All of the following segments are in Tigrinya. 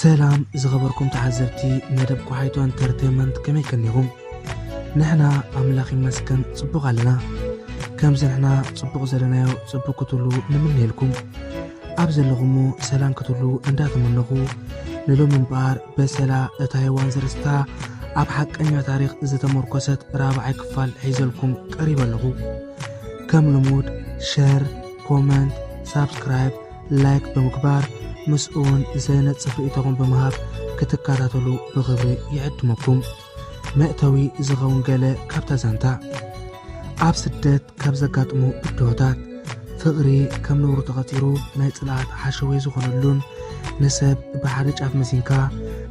ሰላም ዝኸበርኩም ተዓዘብቲ መደብ ኳሓይቶ ኢንተርቴንመንት፣ ከመይ ከኒኹም? ንሕና ኣምላኽ ይመስገን ጽቡቕ ኣለና። ከምዚ ንሕና ጽቡቕ ዘለናዮ ጽቡቕ ክትህሉ ንምነየልኩም። ኣብ ዘለኹሞ ሰላም ክትህሉ እንዳተመነኹ፣ ንሎሚ እምበኣር በሰላ እታ ሄዋን ዘርእስታ ኣብ ሓቀኛ ታሪኽ ዝተመርኮሰት ራብዓይ ክፋል ሒዘልኩም ቀሪበ ኣለኹ። ከም ልሙድ ሸር፣ ኮመንት፣ ሳብስክራይብ፣ ላይክ ብምግባር ምስኡ እውን ዘይነጽፍ ርእይቶኹም ብምሃብ ክትከታተሉ ብኽብሪ ይዕድመኩም። መእተዊ ዝኸውን ገለ ካብታ ዛንታ። ኣብ ስደት ካብ ዘጋጥሙ ብድሆታት፣ ፍቕሪ ከም ነውሪ ተቐጺሩ ናይ ጽልኣት ሓሸወይ ዝኾነሉን፣ ንሰብ ብሓደ ጫፍ መሲንካ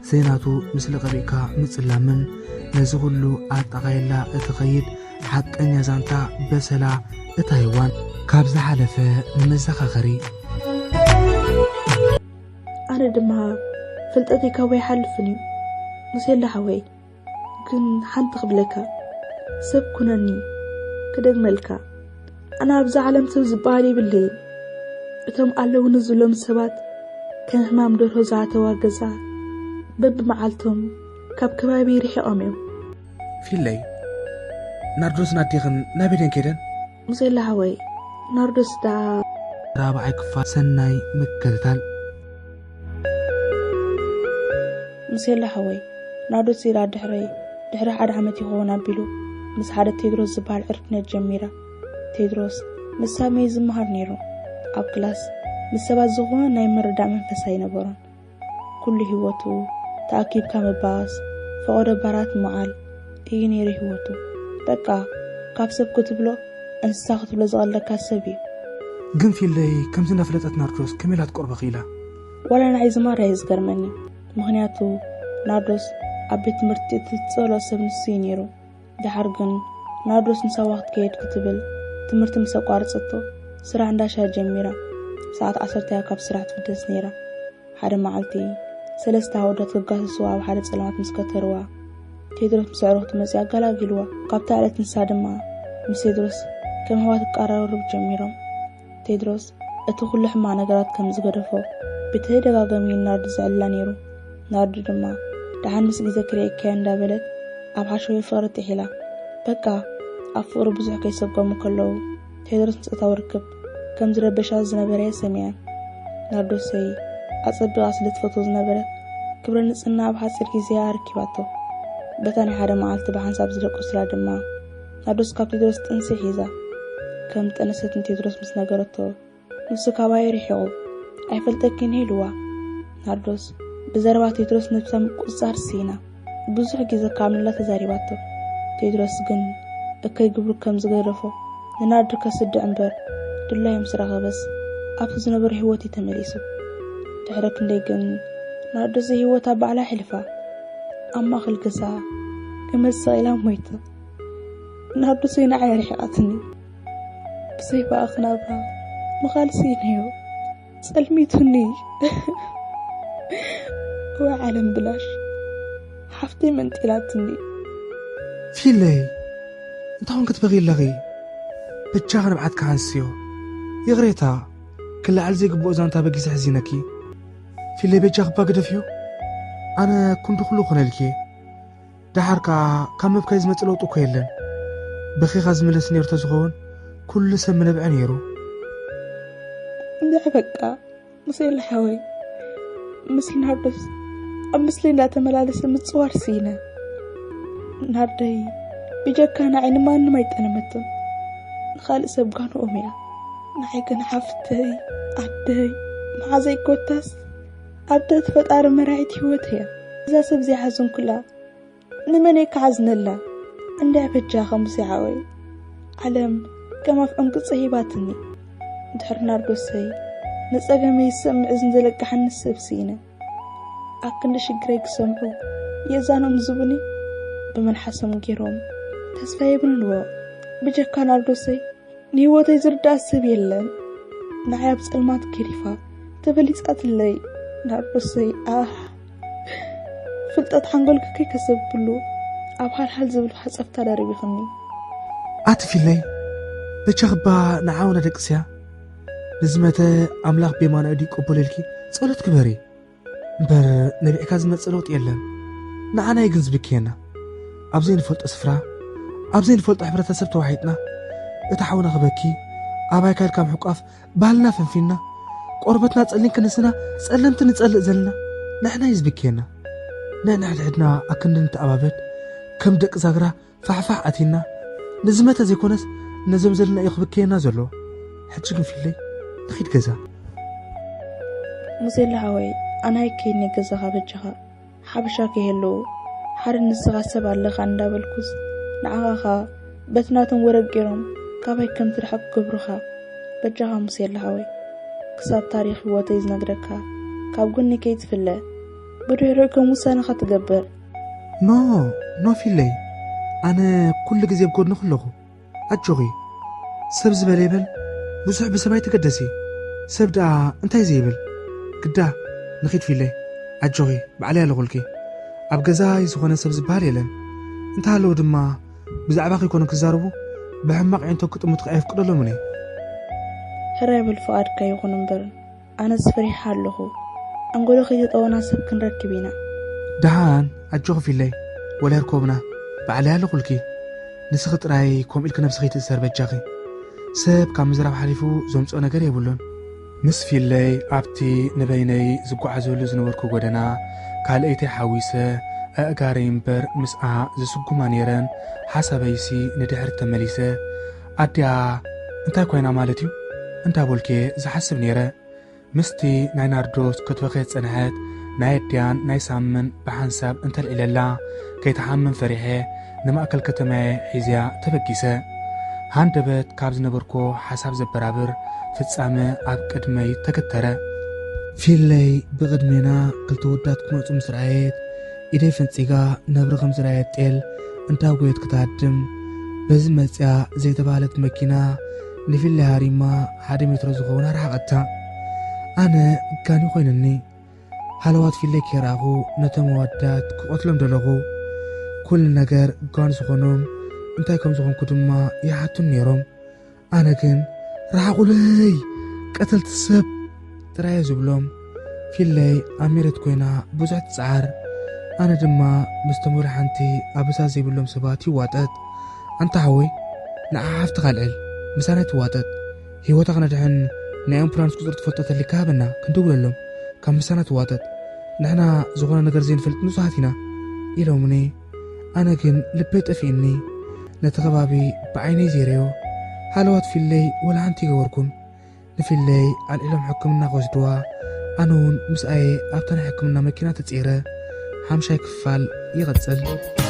ዘይናቱ ምስሊ ቀቢእካ ምጽላምን፣ ነዚ ኩሉ ኣጣቓይላ እትኸይድ ሓቀኛ ዛንታ በሰላ እታ ሄዋን ካብ ዝሓለፈ ንመዘኻኸሪ። ኣነ ድማ ፍልጠተይ ካብኡ ኣይሓልፍን እዩ። ሙሴላ ሓወይ፣ ግን ሓንቲ ክብለካ፣ ሰብ ኩነኒ፣ ክደግመልካ፣ ኣነ ኣብዛ ዓለም ሰብ ዝበሃል የብለይን። እቶም ኣለውኒ ዝብሎም ሰባት ከም ሕማም ደርሆ ዝኣተዋ ገዛ በብመዓልቶም ካብ ከባቢ ርሒቖም እዮም። ፊለይ፣ ናርዶስን ኣዴኽን ናበይ ደን ከይደን? ሙሴላ ሓወይ፣ ናርዶስ ደኣ ራብዓይ ክፋል ሰናይ ምክትታል። ሙሴላ ሓወይ፣ ናርዶስ ኢላ ድሕረይ፣ ድሕሪ ሓደ ዓመት ይኸውን ኣቢሉ ምስ ሓደ ቴድሮስ ዝበሃል ዕርክነት ጀሚራ። ቴድሮስ ምስ ሳሚ ዝመሃር ነይሩ። ኣብ ክላስ ምስ ሰባት ዝኾነ ናይ ምርዳእ መንፈስ ኣይነበሮን። ኩሉ ህይወቱ ተኣኪብካ ምባኣስ፣ ፈቐዶ ባራት ምዓል እዩ ነይሩ ህይወቱ። በቃ፣ ካብ ሰብ ክትብሎ እንስሳ ክትብሎ ዝቐለካ ሰብ እዩ። ግን ፊለይ ከምዚ እናፈለጠት ናርዶስ ከመይ ኢላ ትቆርባ ክኢላ? ዋላ ንዓይ ዝማራ እዩ ዝገርመኒ። ምኽንያቱ ናርዶስ ኣብ ቤት ትምህርቲ እቲ ዝጸልኦ ሰብ ንሱ እዩ ነይሩ። ደሓር ግን ናርዶስ ንሳዋ ክትከይድ ክትብል ትምህርቲ ምስ ኣቋረጸቶ ስራሕ እንዳሻ ጀሚራ። ሰዓት ዓሰርተ እያ ካብ ስራሕ ትፍደስ ነይራ። ሓደ መዓልቲ ሰለስተ ኣወዳት ክጋሰስዋ ኣብ ሓደ ጸልማት ምስ ከተርዋ፣ ቴድሮስ ምስ ኣዕሩኽቱ መጺኡ ኣገላጊልዋ። ካብታ ዕለት ንሳ ድማ ምስ ቴድሮስ ከም ኣሕዋት ክቀራረቡ ጀሚሮም። ቴድሮስ እቲ ኩሉ ሕማቕ ነገራት ከም ዝገደፎ ብተደጋጋሚ ናርዲ ዘዕልላ ነይሩ። ናርዲ ድማ ደሓን ምስ ግዜ ክርእየኪ እየ እንዳበለት ኣብ ሓሸውየ ፍቕሪ ጥሒላ። በቃ ኣብ ፍቕሪ ብዙሕ ከይሰጎሙ ከለዉ ቴድሮስ ምስ እታዊ ርክብ ከም ዝረበሻ ዝነበረ እየ ሰሚዐ። ናርዶሰይ ኣጸቢቓ ስለ ትፈትዎ ዝነበረት ክብረ ንጽህና ኣብ ሓጺር ግዜ እያ ኣረኪባቶ። በታ ናይ ሓደ መዓልቲ ብሓንሳብ ዝደቀሱላ ድማ ናርዶስ ካብ ቴድሮስ ጥንሲ ሒዛ ከም ዝጠነሰት ንቴድሮስ ምስ ነገረቶ ንሱ ካባይ ርሒቑ። ኣይፈልጠኪን ኢልዋ። ናርዶስ ብዘረባ ቴድሮስ ነብሳ ምቁጽጻር ስኢና ብዙሕ ግዜ ክኣምነላ ተዛሪባቶ። ቴድሮስ ግን እከይ ግብሩ ከም ዝገደፎ ንናርዲ ከስድዕ እምበር ድላዩ ምስ ረኸበስ ኣብቲ ዝነበሮ ህይወት እዩ ተመሊሱ። ድሕሪ ክንደይ ግን ናርዶስ ህይወታ ባዕላ ኣሕሊፋ። ኣብ ማእከል ገዛ ገመድ ሰቒላ ሞይታ። ናርዶስ ንዓይ ኣርሒቓትኒ። ብዘይ ብኣኺ ናብራ ምኻል ስኢነዮ። ጸልሚቱኒ። ወይ ዓለም ብላሽ። ሓፍተይ መንጢላትኒ። ፊለይ፣ እንታይ ኾን ክትበኺ ኣለኺ? በጃኺ ንብዓትኪ ሓንስዮ። ይቕሬታ፣ ክለዓል ዘይግብኦ ዛንታ በጊሰ ሕዚነኪ። ፊለይ፣ በጃኺ እባ ግደፍዮ። ኣነ ክንዲ ኩሉ ኮነልኪ። ደሓር ከኣ ካብ ምብካይ ዝመጽእ ለውጢ እኮ የለን። በኺኻ ዝምለስ ነይሩ ተዝኸውን፣ ኩሉ ሰብ ምነብዐ ነይሩ። እንድዒ በቃ፣ ሙሴለ ሓወይ፣ ምስሊ ናርዶስ ኣብ ምስለይ እንዳተመላለሰ ምጽዋር ስኢነ። ናርደይ ብጀካ ንዓይ ንማንም ኣይጠለመትን። ንኻልእ ሰብ ጋንኦም እያ። ንዓይ ግን ሓፍተይ፣ ኣደይ፣ መሓዘይ ኮታስ ኣደ እቲ ፈጣሪ መራሒት ህይወተይ እያ። እዛ ሰብ ዘይሓዘንኩላ ንመን እየ ክሓዝነላ? እንድዒ በጃኻ ሙሴ ሓወይ፣ ዓለም ከም ኣፍ ዕንቅጸ ሂባትኒ። ድሕሪ ናርዶሰይ ንጸገመይ ዝሰምዕ እዝኒ ዘለቅሓኒ ሰብ ስኢነ። ኣብ ክንዲ ሽግረይ ክሰምዑ የእዛኖም ዝቡኒ፣ ብመልሓሶም ገይሮም ተስፋ የብልዎ። ብጀካ ናርዶሰይ ንህይወተይ ዝርዳእ ሰብ የለን። ንዓይ ኣብ ጸልማት ገዲፋ ተበሊጻትለይ ናርዶሰይ። ኣህ፣ ፍልጠት ሓንጎልኪ ከይከሰብክሉ ኣብ ሃልሃል ዝብል ሓጸብታ ደርቢኽኒ። ኣቲ ፊለይ፣ በጃኺ እባ ንዓኡ ነደቅስያ። ንዝመተ ኣምላኽ ብየማነ ኢዱ ይቀበሎ ኢልኪ ጸሎት ግበሪ። እምበር ነቢዕካ ዝመጽእ ለውጢ የለን። ንዓናይ ግን ዝብክየና። ኣብ ዘይንፈልጦ ስፍራ፣ ኣብ ዘይንፈልጦ ሕብረተሰብ ተዋሒጥና፣ እታ ሓውና ክበኪ፣ ኣባይ ካልካ ምሕቋፍ፣ ባህልና ፈንፊንና፣ ቆርበትና ጸሊም ክንስና፣ ጸለምቲ ንጸልእ ዘለና፣ ንሕና እዩ ዝብክየና። ንሕና ሕድሕድና ኣክንዲ ንተኣባበል፣ ከም ደቂ ዛግራ ፋሕፋሕ ኣቲና፣ ንዝመተ ዘይኮነስ ነዞም ዘለና እዩ ክብከየና ዘሎ። ሕጂ ግን ፊለይ ንኺድ ገዛ። ሙሴላ ሓወይ፣ ኣናይ ከይኒ ገዛኻ በጃኻ ሓበሻ ከይህልው ሓደ ንስኻ ሰብ ኣለኻ እንዳበልኩስ ንዓኻኻ በቲ ናቶም ወረብ ገይሮም ካባይ ከም ትርሕቕ ክገብሩኻ። በጃኻ ሙሴላ ሓወይ፣ ክሳብ ታሪኽ ህይወተይ ዝነግረካ ካብ ጎኒ ከይትፍለ፣ ብድሕሪኡ ከም ውሳነኻ ትገብር። ኖ ኖ ፊለይ፣ ኣነ ኩሉ ግዜ ኣብ ጎድንኺ ኣለኹ። ኣጆኺ፣ ሰብ ዝበለ ይበል፣ ብዙሕ ብሰብ ኣይትገደሲ። ሰብ ደኣ እንታይ ዘይብል? ግዳ ንኺድ ፊለይ፣ ኣጆኺ፣ ባዕለይ ኣለኹልኪ። ኣብ ገዛይ ዝኾነ ሰብ ዝበሃል የለን። እንተሃለዉ ድማ ብዛዕባኺ ይኮኑ ክዛረቡ፣ ብሕማቕ ኣዒንቶ ክጥምቱኺ ኣየፍቅደሎምን እየ። ሕራይ በል ፍቓድካ ይኹን እምበር ኣነስ ፈሪሓ ኣለኹ። ኣንጎሎ ከይተጠወና ሰብ ክንረክብ ኢና። ደሓን ኣጆኺ ፊለይ፣ ወላ ይርከቡና፣ ባዕለይ ኣለኹልኪ። ንስኺ ጥራይ ከምኡ ኢልኪ ነብስኺ ትእሰር በጃኺ። ሰብ ካብ ምዝራብ ሓሊፉ ዘምጽኦ ነገር የብሉን። ምስ ፊለይ ኣብቲ ንበይነይ ዝጓዓዘሉ ዝነበርኩ ጎደና ካልኣይተይ ሓዊሰ ኣእጋረይ እምበር ምስኣ ዝስጉማ ነይረን። ሓሳበይሲ ንድሕሪት ተመሊሰ፣ ኣዲኣ እንታይ ኮይና ማለት እዩ እንዳበልኩ እየ ዝሓስብ ነይረ። ምስቲ ናይ ናርዶስ ክትበኽየ ዝጸንሐት ናይ ኣዲኣን ናይ ሳምን ብሓንሳብ እንተልዒለላ ከይትሓምም ፈሪሐ ንማእከል ከተማየ ሒዘያ ተበጊሰ። ሃንደበት ካብ ዝነበርኩ ሓሳብ ዘበራብር ፍጻመ ኣብ ቅድመይ ተገተረ። ፊለይ ብቕድሜና ክልተ ወዳት ክመጹ ምስ ረኣየት ኢደይ ፈንጺጋ ነብሪ ከም ዝረኣየት ጤል እንዳጎየት ክትሃድም በዚ መጽያ ዘይተባህለት መኪና ንፊለይ ሃሪማ ሓደ ሜትሮ ዝኸውን ኣርሓቐታ። ኣነ ጋኒ ኮይኑኒ። ሃለዋት ፊለይ ከይረኣኹ ነቶም ኣወዳት ክቐትሎም ደለኹ። ኩሉ ነገር ጋን ዝኾኖም እንታይ ከም ዝኾንኩ ድማ ይሓቱን ነይሮም። ኣነ ግን ርሓቑለይ ቀተልቲ ሰብ ጥራየ ዝብሎም። ፊለይ ኣብ መሬት ኮይና ብዙሕ ትጽዓር። ኣነ ድማ ምስቶም ወላ ሓንቲ ኣበሳ ዘይብሎም ሰባት ይዋጠጥ። ኣንታ ሓወይ ንዓ ሓፍትኻ ኣልዕል ምሳና ትዋጠጥ። ህይወታ ክነድሕን ናይ ኣምቡላንስ ቁፅሪ ትፈልጦ ተሊካ ሃበና ክንድውለሎም ካብ ምሳና ትዋጠጥ። ንሕና ዝኾነ ነገር ዘይንፈልጥ ንጹሃት ኢና ኢሎምኒ። ኣነ ግን ልበይ ጠፊእኒ። ነቲ ከባቢ ብዓይነይ ዘይረዮ ሃለዋት ፊለይ ወላ ሓንቲ ይገበርኩን። ንፊለይ ኣልዒሎም ሕክምና ክወስድዋ ኣነ እውን ምስኣየ ኣብታ ናይ ሕክምና መኪና ተጺረ ሓምሻይ ክፋል ይቐጽል።